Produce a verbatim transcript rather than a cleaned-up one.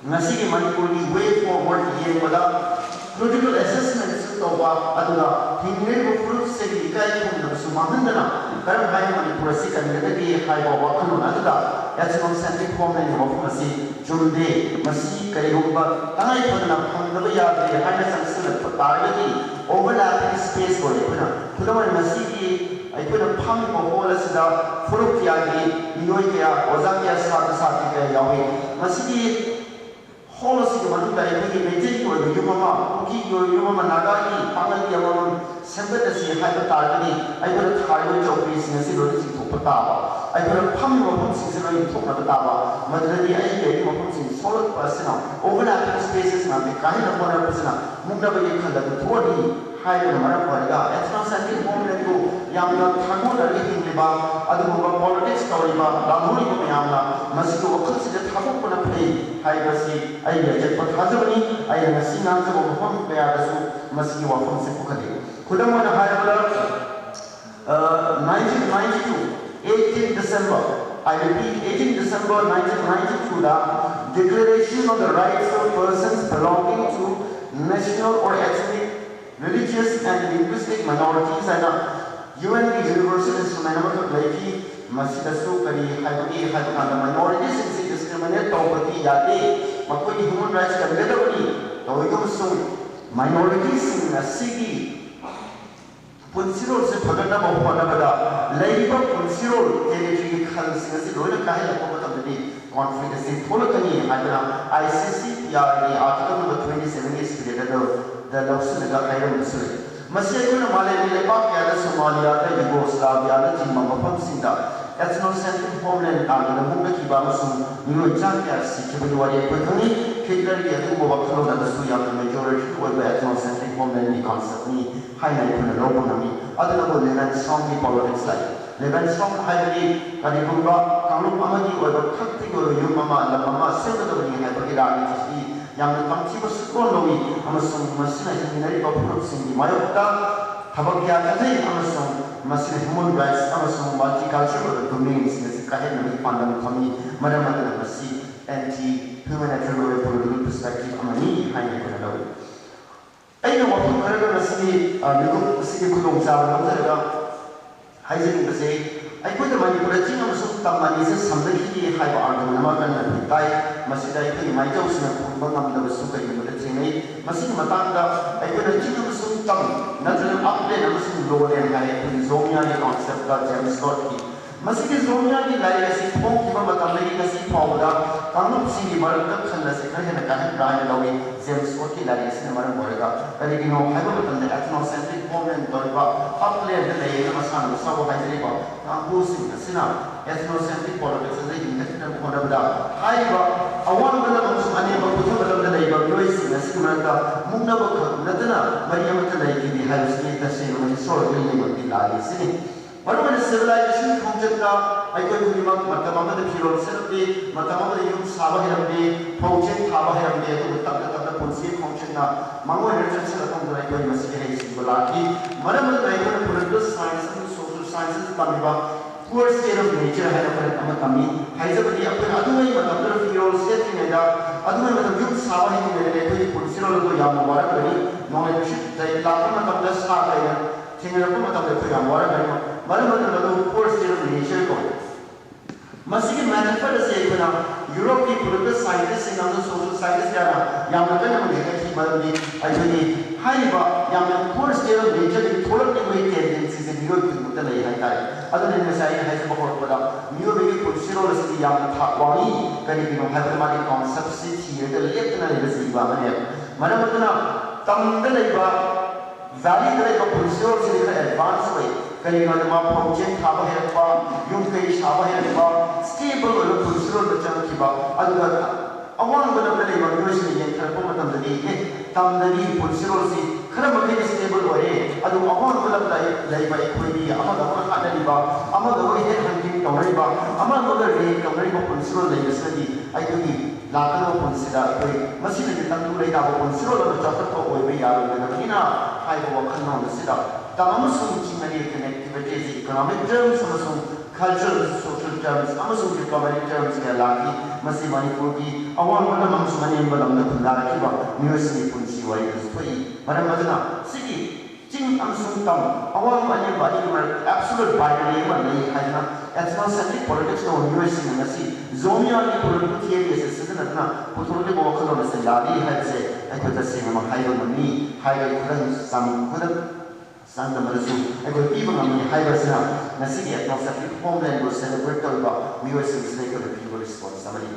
ꯉꯁꯤꯒꯤ ꯃꯅꯤꯄꯨꯔꯒꯤ way forward ꯌꯦꯡꯕꯗ critical assessment ꯁꯨ ꯇꯧꯕ, ꯑꯗꯨꯒ ꯍꯤꯡꯂꯤꯕ ꯐꯨꯔꯨꯞꯁꯤꯡꯒꯤ ꯏꯀꯥꯏ ꯈꯨꯝꯅꯕꯁꯨ ꯃꯥꯡꯍꯟꯗꯅ ꯀꯔꯝ ꯍꯥꯏꯅ ꯃꯅꯤꯄꯨꯔ ꯑꯁꯤ ꯀꯟꯒꯗꯒꯦ ꯍꯥꯏꯕ ꯋꯥꯈꯜꯂꯣꯟ ꯑꯗꯨꯗ ethnocentrism ꯍꯥꯏꯔꯤꯕ ꯋꯥꯐꯝ ꯑꯁꯤ ꯆꯨꯝꯗꯦ꯫ ꯃꯁꯤ ꯀꯔꯤꯒꯨꯝꯕ ꯇꯉꯥꯏ ꯐꯗꯅ ꯐꯪꯗꯕ ꯌꯥꯗ꯭ꯔꯦ ꯍꯥꯏꯅ ꯆꯪꯁꯤꯜꯂꯛꯄ ꯇꯥꯔꯒꯗꯤ overlapping space ꯑꯣꯏ꯫ ꯑꯩꯈꯣꯏꯅ ꯈꯨꯗꯝ ꯑꯣꯏꯅ ꯉꯁꯤꯒꯤ ꯑꯩꯈꯣꯏꯅ ꯐꯝꯃꯤꯕ hall ꯑꯁꯤꯗ ꯐꯨꯔꯨꯞ ꯀꯌꯥꯒꯤ ꯃꯤꯑꯣꯏ ꯀꯌꯥ, ꯑꯣꯖꯥ ꯀꯌꯥ, ꯁꯥꯇ꯭ꯔ ꯁꯥꯇ꯭ꯔꯤ ꯀꯌꯥ ꯌꯥꯎꯏ꯫ ꯃꯁꯤꯒꯤ hall ꯑꯁꯤꯒꯤ ꯃꯅꯨꯡꯗ ꯑꯩꯈꯣꯏꯒꯤ ꯃꯩꯇꯩꯒꯤ ꯑꯣꯏꯕ ꯌꯨꯝ ꯑꯃ, ꯀꯨꯀꯤꯒꯤ ꯑꯣꯏꯕ ꯌꯨꯝ ꯑꯃ, ꯅꯥꯒꯥꯒꯤ ꯄꯥꯉꯜꯒꯤ ꯑꯃꯃꯝ ꯁꯦꯝꯒꯠꯂꯁꯤ ꯍꯥꯏꯕ ꯇꯥꯔꯒꯗꯤ ꯑꯩꯈꯣꯏꯅ ꯊꯥꯔꯤꯕ ꯆꯧꯀ꯭ꯔꯤꯁꯤꯡ ꯑꯁꯤ ꯂꯣꯏꯅ ꯆꯤꯡꯊꯣꯛꯄ ꯇꯥꯕ, ꯑꯩꯈꯣꯏꯅ ꯐꯝꯃꯤꯕ ꯃꯐꯝꯁꯤꯡꯁꯤ ꯂꯣꯏꯅ ꯏꯟꯊꯣꯛꯅꯕ ꯇꯥꯕ꯫ ꯃꯗꯨꯗꯗꯤ ꯑꯩꯒꯤ ꯑꯩꯒꯤ ꯃꯐꯝꯁꯤꯡ ꯁꯣꯛꯂꯛꯄ ꯑꯁꯤꯅ overlapping spaces ꯃꯌꯥꯝꯁꯤ ꯀꯥꯏꯍꯟꯅ ꯍꯣꯠꯅꯔꯛꯄꯁꯤꯅ ꯃꯨꯛꯅꯕꯒꯤ ꯈꯜ ꯑꯗꯨ ꯊꯣꯛꯑꯅꯤ ꯍꯥꯏꯕꯅ ꯃꯔꯝ ꯑꯣꯏꯔꯒ ethnocentrism movement ꯕꯨ ꯌꯥꯝꯅ ꯊꯥꯒꯣꯟꯅꯔꯒ ꯍꯤꯡꯂꯤꯕ ꯑꯗꯨꯒꯨꯝꯕ politics ꯇꯧꯔꯤꯕ ꯂꯥꯜꯍꯧꯔꯤꯕ ꯃꯌꯥꯝꯅ ꯃꯁꯤꯒꯤ ꯋꯥꯈꯜꯁꯤꯗ ꯊꯥꯗꯣꯛꯄꯅ ꯐꯩ ꯍꯥꯏꯕꯁꯤ ꯑꯩꯒꯤ ꯑꯆꯦꯠꯄ ꯊꯥꯖꯕꯅꯤ꯫ ꯑꯩꯅ ꯉꯁꯤ ꯉꯥꯡꯖꯕ ꯃꯐꯝ ꯀꯌꯥꯗꯁꯨ ꯃꯁꯤꯒꯤ ꯋꯥꯐꯝꯁꯤ ꯄꯨꯈꯠꯂꯤ꯫ ꯈꯨꯗꯝ ꯑꯣꯏꯅ ꯍꯥꯏꯔꯕꯗ, ꯑ, nineteen ninety-two, eighteen December, I repeat, eighteen December nineteen ninety-two the Declaration on the Rights of Persons Belonging to National or Ethnic, Religious and Linguistic Minorities ꯍꯥꯏꯅ UN ꯒꯤ universal instrument ꯑꯃꯈꯛ ꯂꯩꯈꯤ꯫ ꯃꯁꯤꯗꯁꯨ ꯀꯔꯤ ꯍꯥꯏꯕꯒꯦ ꯍꯥꯏꯕ ꯀꯥꯟꯗ minorities ꯁꯤꯡꯁꯤ discriminate ꯇꯧꯕꯗꯤ ꯌꯥꯗꯦ, ꯃꯈꯣꯏꯒꯤ human rights ꯀꯟꯒꯗꯕꯅꯤ꯫ ꯇꯧꯏꯒꯨꯝꯕꯁꯨꯡ minorities ꯁꯤꯡ ꯑꯁꯤꯒꯤ ꯄꯨꯟꯁꯤꯔꯣꯜꯁꯦ ꯐꯒꯠꯅꯕ ꯍꯣꯠꯅꯕꯗ ꯂꯩꯔꯤꯕ ꯄꯨꯟꯁꯤꯔꯣꯜ territory ꯒꯤ ꯈꯜꯁꯤꯡ ꯑꯁꯤ ꯂꯣꯏꯅ ꯀꯥꯏꯍꯜꯂꯛꯄ ꯃꯇꯝꯗꯗꯤ conflict ꯑꯁꯤ ꯊꯣꯛꯂꯛꯀꯅꯤ ꯍꯥꯏꯗꯅ ICCPR ꯒꯤ article number twenty seven ꯒꯤ spirit ꯑꯗꯨꯗ ꯂꯧꯁꯤꯜꯂꯒ ꯍꯥꯏꯔꯝꯕꯁꯨ ꯂꯩ꯫ ꯃꯁꯤ ꯑꯩꯈꯣꯏꯅ ꯃꯥꯂꯦꯝꯒꯤ ꯂꯩꯕꯥꯛ ꯀꯌꯥꯗ, ꯁꯣꯃꯥꯂꯤꯌꯥꯗ, ꯌꯨꯒꯣꯁꯂꯥꯚꯤꯌꯥꯅꯆꯤꯡꯕ ꯃꯐꯝꯁꯤꯡꯗ ethnocentrism homeland ꯇꯥꯟꯕꯗ ꯃꯨꯛꯅꯈꯤꯕ ꯑꯃꯁꯨꯡ ꯃꯤꯑꯣꯏ ꯆꯥ ꯀꯌꯥ ꯁꯤꯈꯤꯕꯒꯤ ꯋꯥꯔꯤ ꯑꯩꯈꯣꯏ ꯈꯪꯏ꯫ ꯍꯤꯠꯂꯔꯒꯤ ꯑꯗꯨꯒꯨꯝꯕ ꯋꯥꯈꯜꯂꯣꯟ ꯑꯗꯨꯁꯨ ꯌꯥꯝꯅ majority ꯑꯣꯏꯕ ethnocentrism homeland ꯒꯤ concept ꯅꯤ ꯍꯥꯏꯅ ꯑꯩꯈꯣꯏꯅ ꯂꯧꯕ ꯉꯝꯃꯤ꯫ ꯑꯗꯨꯅꯕꯨ ꯂꯦꯕꯦꯟꯁ꯭ꯇ꯭ꯔꯣꯝꯒꯤ politics ꯂꯥꯛꯏ꯫ ꯂꯦꯕꯦꯟꯁ꯭ꯇ꯭ꯔꯣꯝ ꯍꯥꯏꯕꯗꯤ ꯀꯔꯤꯒꯨꯝꯕ ꯀꯥꯡꯂꯨꯞ ꯑꯃꯒꯤ ꯑꯣꯏꯕ ꯈꯛꯇꯒꯤ ꯑꯣꯏꯕ ꯌꯨꯝ ꯑꯃ, ꯂꯝ ꯑꯃ ꯁꯦꯝꯒꯗꯕꯅꯤ ꯍꯥꯏꯕꯒꯤ ꯔꯥꯖꯅꯤꯇꯤꯁꯤ ꯌꯥꯝꯅ ꯇꯝꯊꯤꯕ ꯁꯛꯂꯣꯟ ꯂꯧꯏ ꯑꯃꯁꯨꯡ ꯃꯁꯤꯅ ꯍꯤꯡꯃꯤꯟꯅꯔꯤꯕ ꯐꯨꯔꯨꯞꯁꯤꯡꯒꯤ ꯃꯥꯌꯣꯛꯇ ꯊꯕꯛ ꯀꯌꯥ ꯆꯠꯊꯩ ꯑꯃꯁꯨꯡ ꯃꯁꯤꯅ human rights ꯑꯃꯁꯨꯡ multicultural ꯑꯣꯏꯕ domain ꯁꯤꯡ ꯑꯁꯤ ꯀꯥꯏꯍꯟꯅꯕꯒꯤ ꯄꯥꯟꯗꯝ ꯊꯝꯃꯤ꯫ ꯃꯔꯝ ꯑꯗꯨꯅ ꯃꯁꯤ anti Human and Tribal Political Perspective ꯑꯃꯅꯤ ꯍꯥꯏꯅ ꯑꯩꯈꯣꯏꯅ ꯂꯧꯏ꯫ ꯑꯩꯅ ꯋꯥꯐꯝ ꯈꯔꯒ ꯉꯁꯤꯒꯤ, ꯑ, ꯃꯤꯀꯨꯞ ꯑꯁꯤꯒꯤ ꯈꯨꯗꯣꯡꯆꯥꯕ ꯂꯧꯖꯔꯒ ꯍꯥꯏꯖꯅꯤꯡꯕꯁꯦ, ꯑꯩꯈꯣꯏꯗ ꯃꯅꯤꯄꯨꯔꯗ ꯆꯤꯡ ꯑꯃꯁꯨꯡ ꯇꯝ ꯑꯅꯤꯁꯦ ꯁꯝꯅꯈꯤꯗꯦ ꯍꯥꯏꯕ argument ꯑꯃ ꯀꯟꯅ ꯇꯥꯏ꯫ ꯃꯁꯤꯗ ꯑꯩꯈꯣꯏꯒꯤ ꯃꯥꯏꯆꯧꯁꯤꯅ ꯈꯨꯝꯕ ꯉꯝꯗꯕꯁꯨ ꯀꯩꯒꯨꯝꯕꯗ ꯊꯦꯡꯅꯩ꯫ ꯃꯁꯤꯒꯤ ꯃꯇꯥꯡꯗ ꯑꯩꯈꯣꯏꯅ ꯆꯤꯡ ꯑꯃꯁꯨꯡ ꯇꯝ ꯅꯠꯇ꯭ꯔꯒ upland ꯑꯃꯁꯨꯡ lowland ꯍꯥꯏ ꯑꯩꯈꯣꯏꯒꯤ ꯖꯣꯃꯤꯌꯥꯒꯤ concept ꯇ ꯖꯦꯝꯁ ꯁ꯭ꯀꯣꯠꯀꯤ꯫ ꯃꯁꯤꯒꯤ ꯖꯣꯃꯤꯌꯥꯒꯤ ꯂꯥꯏꯔꯤꯛ ꯑꯁꯤ ꯐꯣꯡꯈꯤꯕ ꯃꯇꯝꯗꯒꯤ ꯉꯁꯤ ꯐꯥꯎꯕꯗ ꯀꯥꯡꯂꯨꯞꯁꯤꯡꯒꯤ ꯃꯔꯛꯇ ꯈꯜ ꯑꯁꯤ ꯈꯔ ꯍꯦꯟꯅ ꯀꯥꯏꯍꯟꯕ꯭ꯔꯥ ꯍꯥꯏꯅ ꯂꯧꯏ꯫ ꯖꯦꯝꯁ ꯁ꯭ꯀꯣꯠꯀꯤ ꯂꯥꯏꯔꯤꯛ ꯑꯁꯤꯅ ꯃꯔꯝ ꯑꯣꯏꯔꯒ ꯀꯔꯤꯒꯤꯅꯣ ꯍꯥꯏꯕ ꯃꯇꯝꯗ ethnocentric movement ꯇꯧꯔꯤꯕ upland ꯗ ꯂꯩꯔꯤꯕ ꯃꯁꯥ ꯃꯁꯥꯕꯨ ꯍꯥꯏꯖꯔꯤꯕ ꯀꯥꯡꯕꯨꯁꯤꯡ ꯑꯁꯤꯅ ethnocentric politics ꯑꯁꯤ ꯂꯤꯡꯈꯠꯅꯕ ꯍꯣꯠꯅꯕꯗ ꯍꯥꯏꯔꯤꯕ ꯑꯋꯥꯡꯕ ꯂꯝ ꯑꯃꯁꯨꯡ ꯑꯅꯦꯝꯕ ꯄꯨꯊꯕ ꯂꯝꯗ ꯂꯩꯕ ꯃꯤꯑꯣꯏꯁꯤꯡ ꯑꯁꯤꯒꯤ ꯃꯔꯛꯇ ꯃꯨꯛꯅꯕ ꯈꯛ ꯅꯠꯇꯅ ꯃꯔꯤ ꯑꯃꯠꯇ ꯂꯩꯈꯤꯗꯦ ꯍꯥꯏꯕꯁꯤꯗꯤ ꯇꯁꯦꯡꯅ historical ꯌꯦꯡꯕꯒꯤ ꯂꯥꯜꯂꯤ ꯑꯁꯤꯅꯤ꯫ ꯃꯔꯨꯑꯣꯏꯅ civilization ꯈꯣꯡꯆꯠꯇ ꯑꯩꯈꯣꯏ ꯈꯨꯗꯤꯡꯃꯛ ꯃꯇꯝ ꯑꯃꯗ ꯐꯤꯔꯣꯜ ꯁꯦꯠꯂꯝꯗꯦ, ꯃꯇꯝ ꯑꯃꯗ ꯌꯨꯝ ꯁꯥꯕ ꯍꯩꯔꯝꯗꯦ, ꯐꯧ ꯆꯦꯡ ꯊꯥꯕ ꯍꯩꯔꯝꯗꯦ, ꯑꯗꯨꯕꯨ ꯇꯞꯅ ꯇꯞꯅ ꯄꯨꯟꯁꯤꯒꯤ ꯈꯣꯡꯆꯠꯅ ꯃꯥꯡꯑꯣꯏꯅ ꯆꯠꯁꯤꯜꯂꯛꯄ ꯃꯇꯝꯗ ꯑꯩꯈꯣꯏ ꯃꯁꯤꯒꯤ ꯍꯩꯁꯤꯡꯕ ꯂꯥꯛꯈꯤ꯫ ꯃꯔꯝ ꯑꯗꯨꯅ ꯑꯩꯈꯣꯏꯅ political science ꯑꯃꯁꯨꯡ social science ꯇꯝꯃꯤꯕ Poor State of Nature ꯍꯥꯏꯅ ꯄꯔꯦꯡ ꯑꯃ ꯇꯝꯃꯤ꯫ ꯍꯥꯏꯖꯕꯗꯤ ꯑꯩꯈꯣꯏꯅ ꯑꯗꯨꯉꯩ ꯃꯇꯝꯗꯨꯗ ꯐꯤꯔꯣꯜ ꯁꯦꯠꯇ꯭ꯔꯤꯉꯩꯗ, ꯑꯗꯨꯉꯩ ꯃꯇꯝ ꯌꯨꯝ ꯁꯥꯕ ꯍꯩꯇ꯭ꯔꯤꯉꯩꯗ ꯑꯩꯈꯣꯏꯒꯤ ꯄꯨꯟꯁꯤꯔꯣꯜ ꯑꯗꯨ ꯌꯥꯝꯅ ꯋꯥꯔꯝꯒꯅꯤ꯫ ꯅꯣꯡꯂꯩ ꯅꯨꯡꯁꯤꯠ ꯂꯩ ꯂꯥꯛꯄ ꯃꯇꯝꯗ ꯁꯥ ꯀꯩꯅ ꯊꯦꯡꯅꯔꯛꯄ ꯃꯇꯝꯗ ꯑꯩꯈꯣꯏ ꯌꯥꯝ ꯋꯥꯔꯝꯒꯅꯤ꯫ ꯃꯔꯝ ꯑꯗꯨꯅ ꯃꯗꯨ Poor State of Nature ꯀꯧꯏ꯫ ꯃꯁꯤꯒꯤ metaphor ꯑꯁꯤ ꯑꯩꯈꯣꯏꯅ ꯌꯨꯔꯣꯞꯀꯤ political scientist ꯁꯤꯡ ꯑꯃꯁꯨꯡ social scientist ꯀꯌꯥꯅ ꯌꯥꯝꯅ ꯀꯟꯅ ꯍꯧꯖꯤꯛ ꯍꯥꯏꯈꯤ, ꯃꯔꯝꯗꯤ ꯑꯩꯈꯣꯏꯒꯤ ꯍꯥꯏꯔꯤꯕ ꯌꯥꯝꯅ poor state of nature ꯗꯒꯤ ꯊꯣꯛꯂꯛꯅꯤꯡꯕꯒꯤ tendency ꯁꯦ ꯃꯤꯑꯣꯏ ꯈꯨꯗꯤꯡꯃꯛꯇ ꯂꯩ ꯍꯥꯏꯇꯥꯔꯦ꯫ ꯑꯗꯨꯅ ꯉꯁꯥꯏ ꯑꯩꯅ ꯍꯥꯏꯖꯕ ꯍꯧꯔꯛꯄꯗ ꯃꯤꯑꯣꯏꯕꯒꯤ ꯄꯨꯟꯁꯤꯔꯣꯜ ꯑꯁꯤꯗꯤ ꯌꯥꯝꯅ ꯊꯥꯛ ꯋꯥꯡꯏ꯫ ꯀꯔꯤꯒꯤꯅꯣ ꯍꯥꯏꯕꯗ ꯃꯥꯒꯤ concept ꯁꯤ ꯊꯤꯔꯒ ꯂꯦꯞꯇꯅ ꯂꯩꯕ ꯖꯤꯕ ꯑꯃꯅꯦꯕ꯫ ꯃꯔꯝ ꯑꯗꯨꯅ ꯇꯝꯗ ꯂꯩꯕ valley ꯗ ꯂꯩꯕ ꯄꯨꯟꯁꯤꯔꯣꯜꯁꯤꯗꯤ ꯈꯔ advance ꯑꯣꯏ꯫ ꯀꯔꯤꯒꯤꯅꯣ ꯍꯥꯏꯕꯗ ꯃꯥ ꯐꯧ ꯆꯦꯡ ꯊꯥꯕ ꯍꯩꯔꯛꯄ, ꯌꯨꯝ ꯀꯩ ꯁꯥꯕ ꯍꯩꯔꯛꯄ, stable ꯑꯣꯏꯕ ꯄꯨꯟꯁꯤꯔꯣꯜꯗ ꯆꯪꯈꯤꯕ꯫ ꯑꯗꯨꯒ ꯑꯋꯥꯡꯕ ꯂꯝꯗ ꯂꯩꯕ ꯃꯤꯑꯣꯏꯁꯤꯡꯅ ꯌꯦꯡꯊꯔꯛꯄ ꯃꯇꯝꯗꯗꯤ, ꯑꯦ, ꯇꯝꯗꯗꯤ ꯄꯨꯟꯁꯤꯔꯣꯜꯁꯤ ꯈꯔ ꯃꯈꯩꯗꯤ stable ꯑꯣꯏꯔꯦ, ꯑꯗꯨꯕꯨ ꯑꯋꯥꯡꯕ ꯂꯝꯗ ꯂꯩꯕ ꯑꯩꯈꯣꯏꯗꯤ ꯑꯃꯒ ꯑꯃꯒ ꯍꯥꯠꯅꯔꯤꯕ, ꯑꯃꯒ ꯑꯃꯒ head hunting ꯇꯧꯅꯔꯤꯕ, ꯑꯃꯒ ꯑꯃꯒ rape ꯇꯧꯅꯔꯤꯕ ꯄꯨꯟꯁꯤꯔꯣꯜ ꯂꯩꯕꯁꯤꯅꯗꯤ ꯑꯩꯈꯣꯏꯒꯤ ꯂꯥꯛꯀꯗꯕ ꯄꯨꯟꯁꯤꯗ ꯑꯩꯈꯣꯏ ꯃꯁꯤꯗꯒꯤ ꯇꯪꯗꯨ ꯂꯩꯇꯥꯕ ꯄꯨꯟꯁꯤꯔꯣꯜ ꯑꯃ ꯆꯥꯎꯈꯠꯄ ꯑꯣꯏꯕ ꯌꯥꯔꯣꯏꯗꯕꯅꯤꯅ ꯍꯥꯏꯕ ꯋꯥꯈꯜꯂꯣꯟ ꯑꯁꯤꯗ ꯇꯝ ꯑꯃꯁꯨꯡ ꯆꯤꯡ ꯑꯅꯤꯒꯤ connectivity ꯑꯁꯤ economic terms ꯑꯃꯁꯨꯡ cultural, social terms ꯑꯃꯁꯨꯡ diplomatic terms ꯀꯌꯥ ꯂꯥꯛꯈꯤ꯫ ꯃꯁꯤ ꯃꯅꯤꯄꯨꯔꯒꯤ ꯑꯋꯥꯡꯕ ꯂꯝ ꯑꯃꯁꯨꯡ ꯑꯅꯦꯝꯕ ꯂꯝꯅ ꯈꯨꯟꯗꯥꯔꯛꯈꯤꯕ ꯃꯤꯑꯣꯏꯁꯤꯡꯒꯤ ꯄꯨꯟꯁꯤ ꯋꯥꯔꯤꯗꯁꯨ ꯊꯣꯛꯏ꯫ ꯃꯔꯝ ꯑꯗꯨꯅ ꯁꯤꯒꯤ ꯆꯤꯡ ꯑꯃꯁꯨꯡ ꯇꯝ, ꯑꯋꯥꯡꯕ ꯑꯅꯦꯝꯕ ꯑꯅꯤꯒꯤ ꯃꯔꯛꯇ absolute binary ꯑꯃ ꯂꯩ ꯍꯥꯏꯗꯨꯅ ethnocentric politics ꯇꯧꯕ ꯃꯤꯑꯣꯏꯁꯤꯡꯅ ꯉꯁꯤ ꯖꯣꯃꯤꯌꯥꯒꯤ political theory ꯑꯁꯤ ꯁꯤꯖꯤꯟꯅꯗꯨꯅ ꯄꯨꯊꯣꯔꯛꯂꯤꯕ ꯋꯥꯈꯜꯂꯣꯟ ꯑꯁꯤ ꯂꯥꯜꯂꯤ ꯍꯥꯏꯕꯁꯦ ꯑꯩꯈꯣꯏ ꯇꯁꯦꯡꯅꯃꯛ ꯍꯥꯏꯕ ꯉꯝꯃꯤ꯫ ꯍꯥꯏꯔꯤꯕ ꯈꯨꯗꯝ ꯆꯥꯡ-, ꯈꯨꯗꯝ ꯆꯥꯡꯗꯝꯅꯗꯁꯨ ꯑꯩꯈꯣꯏ ꯄꯤꯕ ꯉꯝꯃꯤ ꯍꯥꯏꯕꯁꯤꯅ ꯉꯁꯤꯒꯤ ethnocentric homeland ꯕꯨ celebrate ꯇꯧꯔꯤꯕ ꯃꯤꯑꯣꯏꯁꯤꯡꯁꯤꯗ ꯑꯩꯈꯣꯏꯅ ꯄꯤꯕ response ꯑꯃꯅꯤ꯫